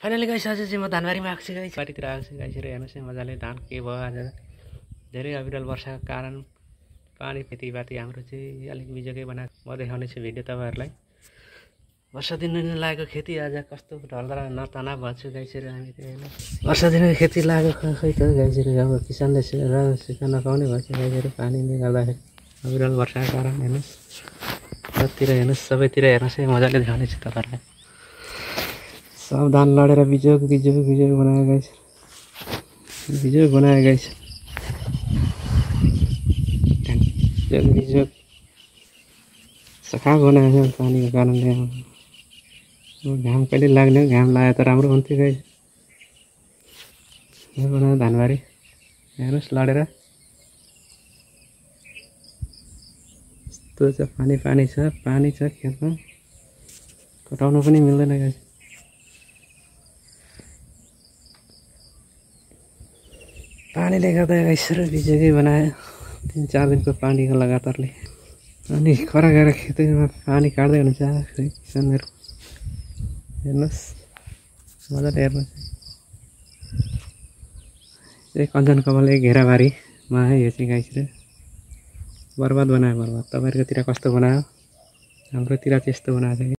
Finally guys आज चाहिँ म धानबारीमा आएको छु गाइस, बारीतिर आएको छु गाइस। हेर्नुहोस् है मजाले धान के भयो आज। धेरै अविरल वर्षाको कारण पानी खेतीपाती हाम्रो चाहिँ अलिक बिजोकै बनाएको। म देखाउने छु भिडियो तपाईँहरूलाई। वर्षा दिन लागेको खेती आज कस्तो ढलधरा नतना भएको छु गाइस। हामी चाहिँ होइन वर्षा दिनको खेती लागेको खै त गाइस। अब किसानले सिक्न नपाउने भएको छ गाइस पानीले गर्दाखेरि, अविरल वर्षाको कारण। हेर्नुहोस् जतातिर हेर्नुहोस्, सबैतिर हेर्नुहोस् है मजाले देखाउने छु तपाईँहरूलाई। सब धान लडेर बिजोग बनायो गाइस, बिजोग बनायो गाइस। बिजोग सखा बनायो पानीको कारणले। घाम कहिले लाग्ने, घाम लाग्यो त राम्रो हुन्थ्यो गाइस। यो बनायो धानबारी, हेर्नुहोस् लडेर यस्तो छ। पानी छ खेतमा, कटाउनु पनि मिल्दैन गाइस। पानीले गर्दा गाइस बिजोकै बनायो 3-4 दिनको पानीको लगातारले। अनि खरा गएर खेतमा पानी काट्दै हुनुहुन्छ किसानहरू। हेर्नुहोस् मजाले हेर्नुहोस्। यो कञ्चन कमल एक घेराबारीमा है यो चाहिँ गाइस। बर्बाद बनायो बर्बाद। तपाईँहरूकोतिर कस्तो बनायो? हाम्रोतिर चाहिँ यस्तो बनाएको छ।